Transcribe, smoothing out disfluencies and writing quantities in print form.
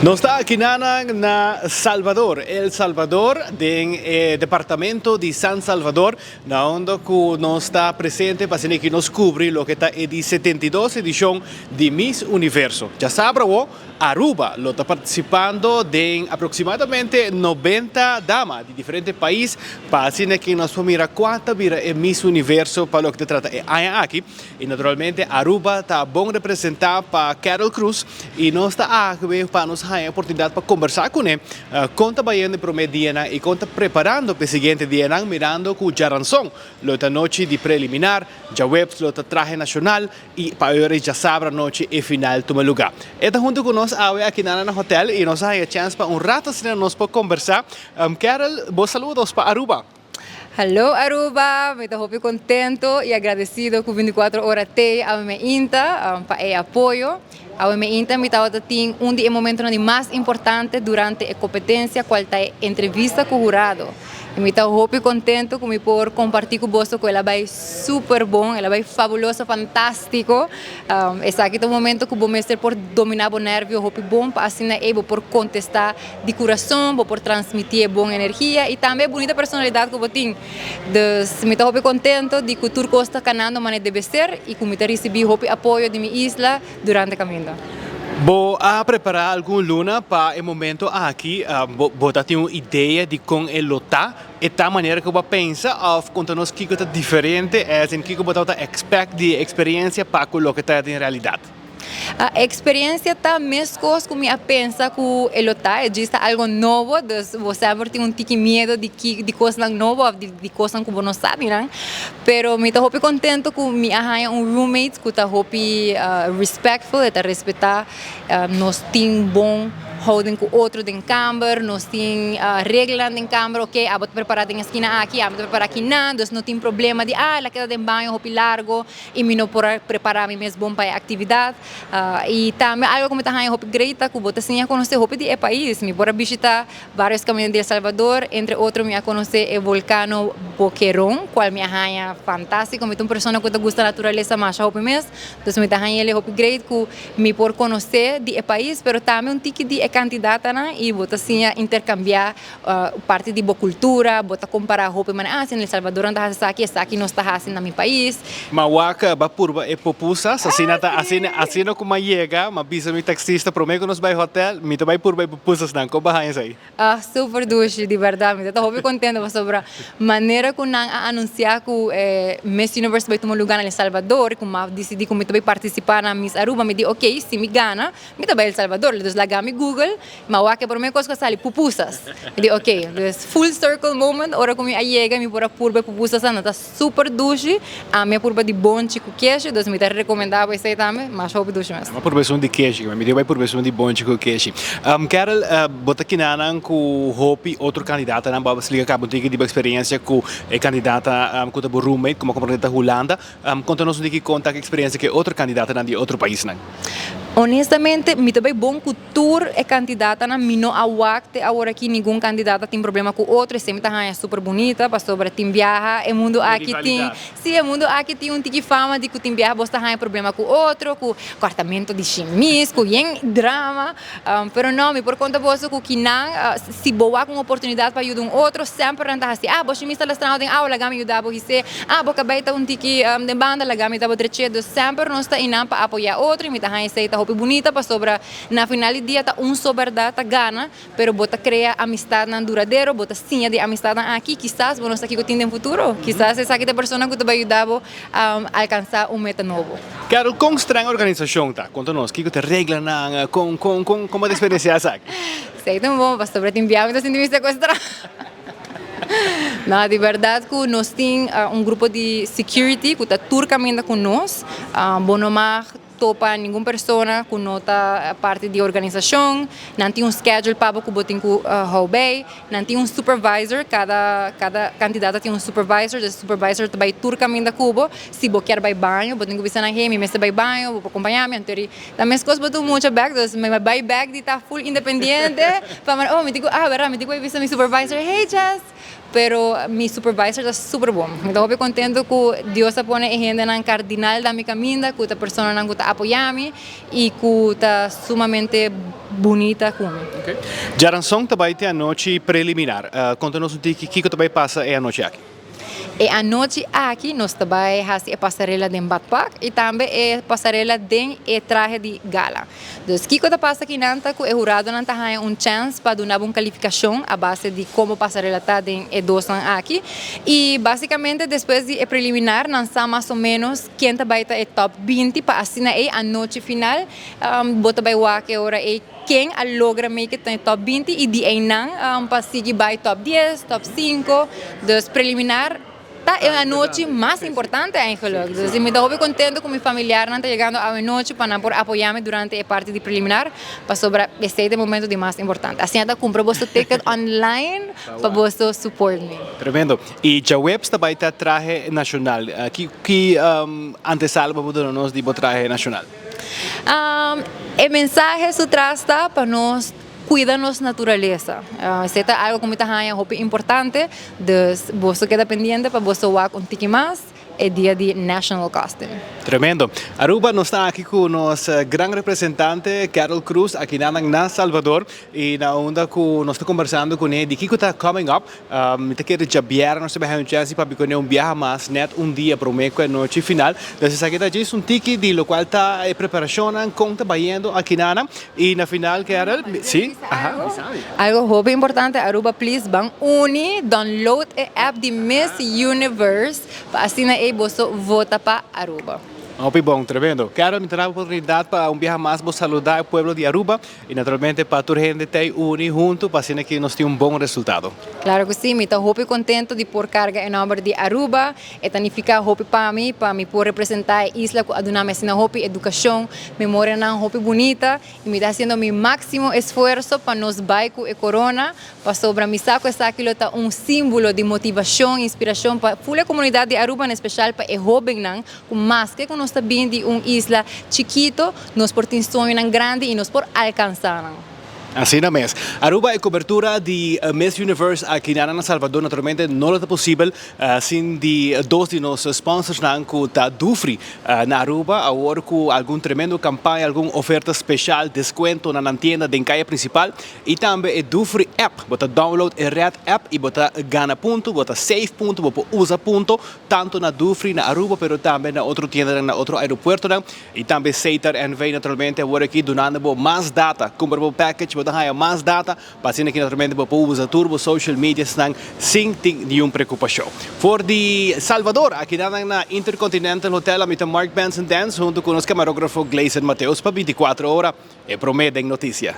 Nos ta aki na Salvador, El Salvador, den e departamento di San Salvador, na unda cu nos ta presente pa asina cu nos cubri loke ta e di 72 edicion di Miss Universo. Diasabra awo, Aruba lo ta participando den aproximadamente 90 dama di diferente pais pa asina cu nos por mira cua ta bira e Miss Universo pa loke ta trata e aña aki. Y naturalmente Aruba ta bon representa pa Carol Cruz y nos ta aki pa nos haya oportunidad pa conversa cune con ta bayendo e prome dianan y con ta preparando pa e siguiente dianan, mirando cu djaranson lo ta nochi di preliminar, djaweps lo ta trahe nacional y pa ora djasabra nochi e final tuma luga. E ta hunto cu nos awe aki na na hotel y nos a haya chance pa un rato asina nos por conversa. Carol, bo saludos pa Aruba. Hallo Aruba, mi ta hopi contento y agradecido cu 24 Ora t'ey awe mainta pa e apoyo. Awe mainta mi tabata tin un di e momentonan di mas importante durante e competencia, cual ta e entrevista cu hurado. Y mi ta hopi contento cu mi por comparti cu boso cu el a bay super bon, el a bay fabuloso, fantastico. Esaki ta un momento cu bo mester por domina bo nervio hopi bon pa asina ey bo por contesta di curason, bo por transmiti e bon energia y tambe e bunita personalidad cu bo tin. Dus mi ta hopi contento di cu tur cos ta canando manera debe ser y cu mi ta ricibi hopi apoyo di mi isla durante caminda. Bo a prepara algun luna pa e momento aki, bo ta tin un idea di con e lo ta? E ta manera cu bo a pensa of conta nos kico ta diferente as in kico bo tabata expect di e experiencia pa cu loke ta den realidad? E experiencia ta mescos cu mi a pensa cu e lo ta, e djis ta algo nobo, dus bo semper tin un tiki miedo di ki di cosnan nobo of di cosnan cu bo no sabi nan, pero mi ta hopi contento cu mi a haya un roommate cu ta hopi respectful, e ta respeta nos tin bon houding cu otro den camber, nos tin reglanan den camber, ok abo ta prepara den e skina aki, ami ta prepara akinan, dus no tin problema di ah el a keda den baño hopi largo, y mi no por a prepara mi mes bon pa e actividad. Y tambe algo cu mi ta haña hopi great ta cu bo ta siña conoce hopi di e pais. Mi por a bishita varios caminda di El Salvador, entre otro mi a conoce e volcano Boquerón, cual mi a haña fantastico. Mi ta un persona cu ta gusta naturalesa masha hopi mes, dus mi ta haña el hopi great cu mi por conoce di e pais, pero tambe un tiki di e candidatanan y bo ta siña intercambia parti di bo cultura, bo ta compara hopi manera, ah, si na El Salvador nan ta haci esaki, esaki nos ta haci na mi pais. Ma wak ba purba e pupusas, asina ta, asina, asina cu m'a yega, m'a bisa mi taxista prome cu nos bay hotel, mi ta bay purba e pupusasnan, con ba haña esey? Ah, super dushi, di berdad, mi ta ta hopi contento pasobra manera cu nan a anuncia cu e Miss Universe ta bay tuma lugar na El Salvador, cu m'a dicidi cu mi ta bay participa na Miss Aruba, mi di ok, si mi gana, Mi ta bai El Salvador, dus laga mi Google, mi a wak e prome kos ku a sali, pupusas. Mi di ok, dus full circle moment, ora ku mi a yega mi por a purba e pupusas nan ta super dushi, ami a purba di bonchi ku keshi, dus mi ta rekomenda bo esei tambe, masha hopi dushi mes. Mi a purba esun di keshi, mi di bai purba esun di bonchi ku keshi. Carol, bo ta kinanan ku hopi otro kandidatanan, bo a splika kaba un tiki di bo eksperensia ku e kandidata ku ta bo roommate, komo komprende ta Hulanda. Konta nos un tiki kon ta ki eksperensia ku e otro kandidatanan di e otro paisnan. Honestamente, mi ta bay bon cu tur e candidatanan, mi no a wak te awor aki ningun candidata tin problema cu otro, esey mi ta haña super bunita, pasobra tin biaha e mundo aki tin, si e mundo aki tin un tiki fama di cu tin biaha bos ta haña problema cu otro, cu cortamento di shimis, cu yen drama, pero no, mi por conta boso cu kinan si bo wak un oportunidad pa yuda un otro, semper nan ta haci, ah bo shimis ta lastrando den awa, laga mi yuda bo his'é, ah bo cabey ta un tiki den banda, laga mi ta bo drech'é. Dus semper nos ta einan pa apoyá otro y mi ta haña esei ta hopi bunita pasobra na final di dia ta un so berdad ta gana, pero bo ta crea amistadnan duradero, bo ta siña di amistadnan aki, kisas bo no sa kico tin den futuro, kisas esaki ta e persona cu ta bay yuda bo alcansa un meta nobo. Carol, con streng organisacion ta? Conta nos, kico ta e reglanan, con, con, con, con bo ta experiencia esaki? Esei ta un bon pasobra tin bia mi ta sinti mi secuestra. No, di berdad cu nos tin un grupo di security cu ta tur caminda cu nos. Bo no mag topa ningun persona cu no ta parti di organisacion. Nan tin un schedule pa bo cu bo tin cu hou bay. Nan tin un supervisor, cada cada candidato tin un supervisor, e supervisor ta bay tur caminda cu bo. Si bo kier bay baño, bo tin cu bisa nan, hey, mi mester bay baño, bo por compaña mi. Anto Ta meskos bo tur mucha bek, dus mi bai bek di ta full independiente pa mi, oh mi tin ku, ah berdad mi tin ku bai bisa mi supervisor, hey Jess, pero mi supervisor ta super bon, mi ta hopi kontento ku Dios a pone e hendenan kardinal den mi kaminda, ku ta personanan ku ta. apoya mi y cu ta sumamente bunita cu mi. Djaranson ta bay te anochi preliminar. Conta nos un tiki kico ta bay pasa e anochi aki. E anochi aki nos ta bay haci e pasarela den badpak y tambe e pasarela den e trahe di gala. Dus kico ta pasa akinan ta cu e huradonan ta haya un chance pa duna bo un calificacion a base di como pasarela ta den e dosnan aki y basicamente despues di e preliminar nan sa mas o menos ken ta bay ta e top 20 pa asina ey anochi final bo ta bay wak e ora ey ken a logra make it den e top 20 y di eynan pa sigui bay top 10, top 5, dus preliminar ta e anochi mas importante eigenlijk. Dus mi ta hopi contento cu mi familiarnan ta yegando awe nochi pa nan por apoya mi durante e parti di preliminar pasobra esey ta e momento di mas importante. Asina ta cumpra boso ticket online pa boso support mi. Tremendo. Y djaweps ta bay ta trahe nacional. Ki ki antesala bo por duna nos di bo trahe nacional? E mensahe su tras ta pa nos cuida nos naturalesa. Esey ta algo cu mi ta haña hopi importante, dus boso keda pendiente pa boso wak un tiki mas e dia di National Costume. Tremendo. Aruba, nos ta aki cu nos gran representante Carol Cruz aki nan na Salvador y na unda cu nos ta conversando cune di kico ta coming up. Mi ta kere djabièrnè nos ta bai haña un chèns di papia kuné un biaha mas nèt un dia promé ku e nochi final. Dus esaki ta djis un tiki di lokual ta e preparashonnan kon ta bayendo akinana i na final Carol, si, aha. Algo hopi importante Aruba please ban uni download e app di Miss Universe pa asina ei boso vota pa Aruba. Hopi bon, tremendo. Carol, mi ta daba oportunidad pa un biaha mas bo saluda e pueblo di Aruba. Y naturalmente pa tur hende ta uni hunto pa asina ki nos tin un bon resultado. Claro cu si, mi ta hopi contento di por carga e nomber di Aruba. E ta nifica hopi pa mi, pa mi por representa e isla cu a duna mi asina hopi educacion, memorianan hopi bunita y mi ta haciendo mi maximo esfuerzo pa nos bay cu e corona, pasobra mi sa cu esaki lo ta un simbolo di motivacion, inspiracion pa full e comunidad di Aruba, en especial pa e hobennan Cu maske cu nos ta bini di un isla chikito, nos por tin soñonan grandi y nos por alcansa nan. Asina mes. Aruba e cobertura di Miss Universe aki na na Salvador naturalmente no lo ta posibel sin di dos di nos sponsorsnan cu ta Dufry na Aruba awor cu algun tremendo campaña, algun oferta special, descuento na nan tienda den caya principal y tambe e Dufry app. Bo ta download e red app y bo ta gana punto, bo ta save punto, bo por usa punto tanto na Dufry na Aruba pero tambe na otro tiendanan na otro aeropuertonan y tambe Setar NV naturalmente awor aki dunando bo mas data. Cumpra bo package bo ta haya mas data pa asina aki naturalmente bo por usa tur bo social mediasnan sin tin niun preocupacion. For di Salvador aki nan na Intercontinental Hotel ami ta Mark Benson Dance hunto cu nos camarografo Gleison Mateus pa 24 ora e prome den noticia.